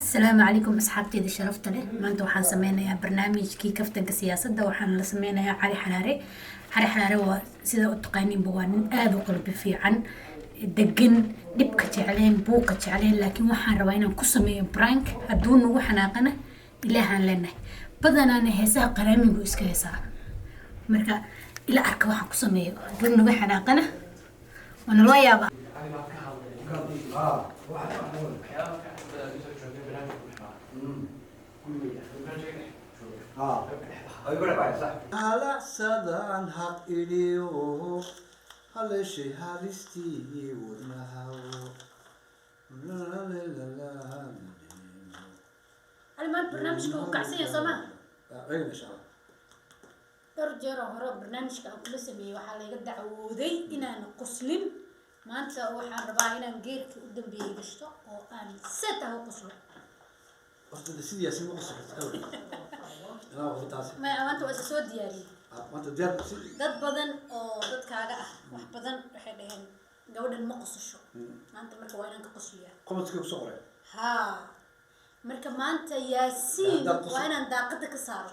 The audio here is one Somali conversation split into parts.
Asalaamu calaykum, asxaabteyda sharafta leh. Maanta waxaan sameynayaa barnaamijkii kaftanka siyaasadda. Waxaan la sameynayaa Cali Xaraare. Cali Xaraare waa sida u taqaaniinba, waa nin aada u qalbi fiican, degan, dhibka jecleen, buuqa jecleen, laakiin waxaan rabaa inaan ku sameeyo prank. Hadduu nagu xanaaqana, ilaahaan leenahay. Badanaana heesaha qaraamigu iska heesaa. Marka ila arka waxaan ku sameeyo. Hadduu nagu xanaaqana, waa naloo yaabaa. Halacsadan haq idhiyo, haleeshay halistii wadnahaw. Cali, maanta barnaamijka uu kacsan yahay, soo maha? Dhowr jeer oo hore barnaamijka aan kula sameeyey waxaa layga dacwooday inaan qoslin. Maanta waxaan rabaa inaan geerka u dambeeyey gashto oo aan set ah u qoslo. Maya, maanta waa isa soo diyaariyey. Dad badan oo dadkaaga ah, wax badan waxay dhaheen, "Gabadhan ma qosasho." Maanta marka waa inaan ka qosliyaa. Haa, marka maanta Yaasiin waa inaan daaqada ka saaro.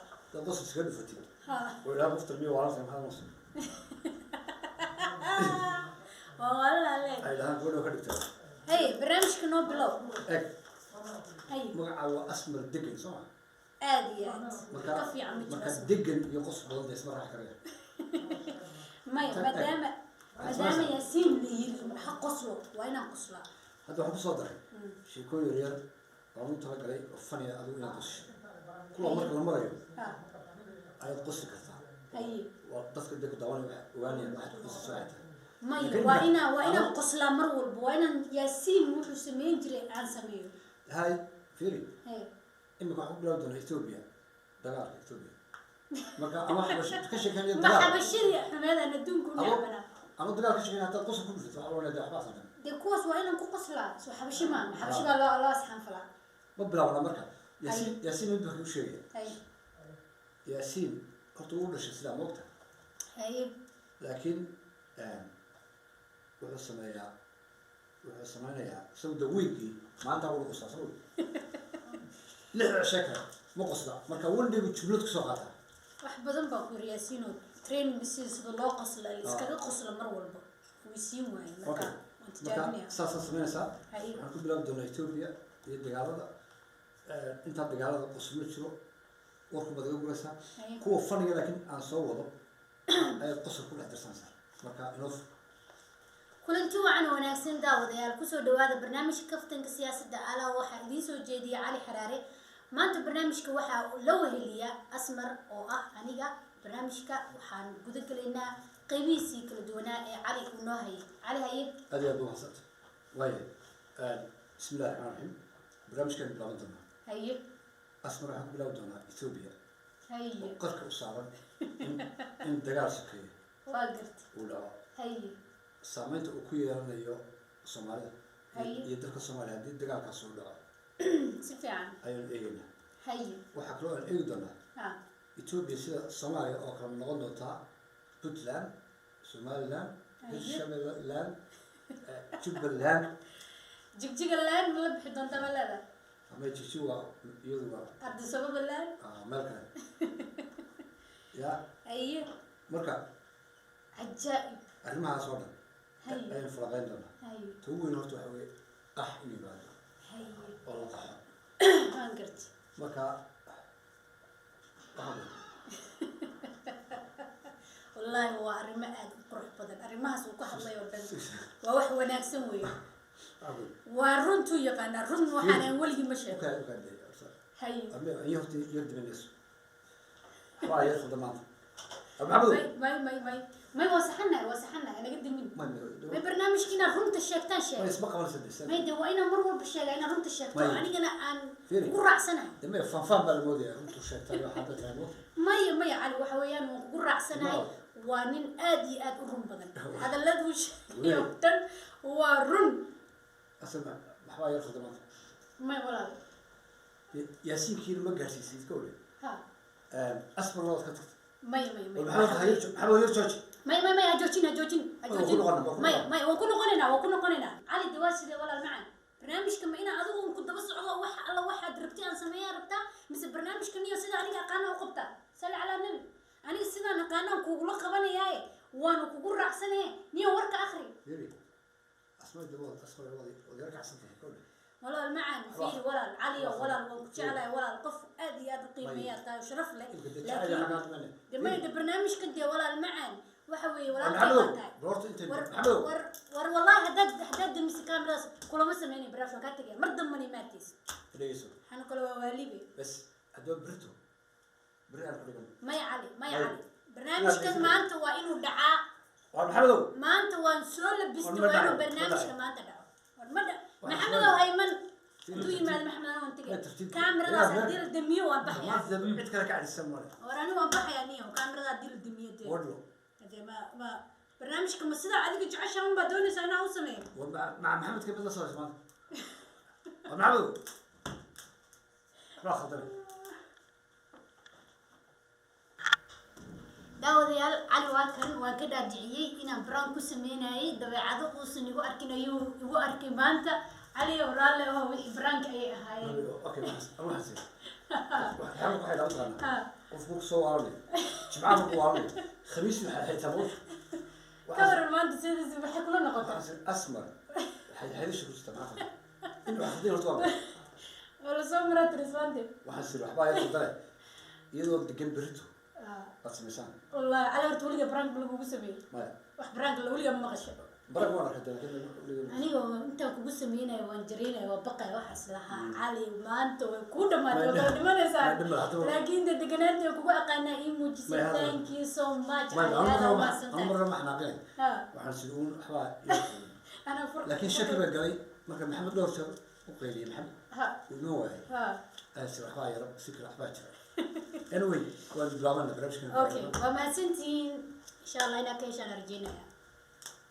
Ha, waa walaale. Hey, barnaamijka noo bilow. Hay. Magaca waa Asmar Degan, soo ma? Aada iyo aad. Marka ka fiican ma marka jiro. Degan iyo qos badan dee isma raaci karaya. Maya, maadaama Yaasiin la yiri ha qoslo, waa inaan qoslaa. Hadda waxaan kusoo daray sheekooyin yaryar oo ugu talagalay oo faniya adigu inaad qosisho. Kuwa marka la marayo ayaad qosli kartaa. Waa dadka dee ku daawanaya waxay ogaanayaan waxaad ku qoslayso waxay tahay. Maya, Laakiin waa inaan qoslaa mar walba. Waa inaan Yaasiin wuxuu sameyn jiray aan sameeyo. Hay, fiiri. Hey. Imika waxaan ku bilaabi doonaa Ethiopia, dagaalka Ethiopia. Marka ama ka sheekeynaya Ma dagaal xabashadii xumeedaan adduunka u necbanaa. Ama dagaal ka sheekeynaya, haddaad qosol ku dhufato, waxaa loo leeyahay waxbaa sameyn. Dee kuwaas waa inaan ku qoslaa. Soo xabashi maa? Xabashi baa loo asxaanfalaa. Ma bilaabna marka. Yaasiin, Yaasiin mid baa kuu sheegaya. Yaasiin horta wuu dhashay sidaa, moogta? Haye. Laakiin wuxuu sameeyaa, wuxuu sameynayaa isagu da weygii maanta wuu qoslaa, isagu 6 cishe kale ma qosla. Marka one day buu jumlad kusoo qaataa. Wax badan baa ku yiri, Yaasiino, training sida loo qosla, la iskaga qosla mar walba way siin waaye. Marka waan marka tijaabinaya. Saasaa sameynaysaa. Waxaan ku bilaabi doonaa Ethiopia iyo dagaalada. Intaa dagaalada qosl ma jiro, warku baad iga guraysaa. Kuwa faniga laakiin aan soo wado ayaad qosol ku dhex darsanaysaa. Marka inoo Kulanti wacan wanaagsan, daawadayaal. Kusoo dhawaada barnaamijka kaftanka siyaasadda. Alaa waxaa idiin soo jeediya Cali Xaraare. Maanta barnaamijka waxaa la weheliya Asmar oo ah aniga. Barnaamijka waxaan guda gelaynaa qeybihiisii kala duwanaa ee Cali uu noo hayay. Cali, haye. Aad iyo aad baa umahadsanta. Waaya, bismi illahi raxmaan raxiim. Barnaamijkaan bilaaban doonaa. Asmar, waxaan ku bilaabi doonaa Ethiopia oo qarka u saaran in dagaal sokeeyo Waa garta. uu dhaco. Saameynta uu ku yeelanayo Soomaalida iyo dalka Soomaaliya haddii dagaalkaas uu dhaco Si fiican ayaanu eegaynaa. Waxaa kaloo aan eegi doonaa Ethiopia sida Soomaaliya oo kale noqon doontaa Puntland, Somaliland, Hirshabeelland, Jubbaland. Jigjigaland ma la bixi doontaa, ma leedahay? Ama Jigji waa iyadu waa Addis Ababaland. Meel kale ya. Marka Cajaa'ib. arrimahaas oo dhan ayaan falaqeyn doonaa. Ta ugu weyn horta waxa weeye qax in yimaado oo la qaxo. Waan gartay. Marka waxaa Wallaahi waa arrimo aada u qurux badan. Arrimahaas uu ka hadlay oo dhan waa wax wanaagsan weeye. Waxaa weeye Waa runtuu yaqaanaa. Run waxaan aan weligii ma sheego. Okay, ama iyo horta yar dibanayso, waxbaa yar khaldan maanta, Maxamedow. May, may, may, may, may, waa saxanahay, waa saxanahay. Naga dimin. May. May, barnaamijka inaad runta sheegtaan may sheeg. Isma qabanaysa de. May, de waa inaan mar walba sheega inaad runta sheegto. May. Anigana aan Fiiri. kugu raacsanahay. De may, fanfaan baa la moodaya runtuu sheegtay waxaa hadda tahay moogta. Maya, maya, Cali, waxa weeyaan waan kugu raacsanahay. No. Waa nin aad iyo aad u run badan. Hadaladuu sheegay oo dhan waa run. Asal waxbaa yar khaldan maanta. May, walaal. Yaasiinkiina ma gaarsiisay iska ole. Ha. Asmar waad ka tagtay. Maya, maya, maya. Maxamed hayar, Maxamed hayar, jooji. May, may, may, ha joojin, ha joojin, ha Waa ku joojin. noqonaa, waa ku Maya. noqonaa. Maya, waan ku noqonaynaa, waan ku noqonaynaa. Cali, de waa sidee, walaal macaan? Barnaamijka ma inaa adigu un ku daba socdo, wax alla waxaad Barnaamijkan iyo sida aniga aqaana u qabtaa, salli calaa nabi. Aniga sidaan aqaanaan kugula qabanayaaye, waanu kugu raacsanaye. Niyo, warka akhri. Yiri asma dabood, asma wadi wadi kacsan tahay kowdhe. Walaal macaan, fiiri walaal Caliyo, walaal waan ku jeclahay, walaal qof aad iyo aad u qiimeeyaa tahay oo sharaf leh. Imka dee jacayl laakiin xagaad mane. De mayda barnaamijkan dee, walaal macaan, waxa weeye walaalkay Maxamedow baa tahay. Horta intay war Maxamedow. War war, wallahi haddaad damise kameradaas, kulama sameynay barnaamij, waan kaa tegaya, mar dambana imaataysa. Dhegeyso. Waxaana kale waa waalibe. Bas haddaba berito beri aan ku dhigan. Maya Cali, maya. Maya. Cali, barnaamijkan maanta waa inuu dhacaa. Waa Maxamedow. Maanta waan soo labistay. War ma waa inuu dhacayo, ma barnaamijka dhacayo. maanta dhaco. War ma dha Waxaan Maxamedow hayman hadduu tartiib. yimaado Maxamed, waan tegaya. Ma tartiib. Kaamiradaas Yaa, haddii la damiyo, waan baxayaa. Maanta cid kale ka cadisan male. War ani waan baxayaa niyo, kaamirada haddii la damiyo dee. Wadlo. Hadee ma barnaamijka ma sidaa adiga jeceshahan baa doonaysaa inaa u sameeyo? War maca Maxamed ka mid la soo maanta. War Maxamedow, waxbaa khaldamay. Daawadayaal, Cali waa kan, waan ka dhaadhiciyey inaan braan ku sameynayay. Dabeecado uusan igu arkin ayuu igu arkay maanta. Cali oo raalle oo wixii braanka ayay ahaayeen. Okay, waxaan waxaan waxay dhaw taqaanaa qofku ku soo waalanay jimcaha, markuu waalanay khamiis waxay xitaa moos. Ka waran maanta sidiisi maxay kula noqotay? Waxaan asmar waxay xidhisha ku jirta maxaa in wax khaldin horta waa Oo lasoo maraa tirismaante. Waxaan siri waxbaa yar khaldane, iyadoo degan berito aad samaysaan. Wallahi Cali, horta weliga brank lagugu sameeyey? Maya. Wax brank la weliga ma maqasho? Barag waan arkay laakiin Aniga intaan kugu sameynaya waan jareynaya, waa baqaya, waxaas lahaa Cali maanta way kuu dhamaatay, waa kala dhimanaysaa. Ma dhima, haddaba- Laakiin de deganaanta kugu aqaanaa ii muujisay. May hadda- Thank you so much. Maya. Cali, aad Anu umahadsantahay. marna ma xanaaqinay. Waxaan siri uun waxbaa yar khaldane. Anaa fur. Laakiin shaki baa galay marka Maxamed dhowr jeer u qayliyay, Maxamed uu inoo waayay. Aasi waxbaa yaro si kale waxbaa jira. Anyway, waan bilaabana barnaamijkan. Okay, waa mahadsantihiin. Insha Allah inaa ka heshaan rajeynaya.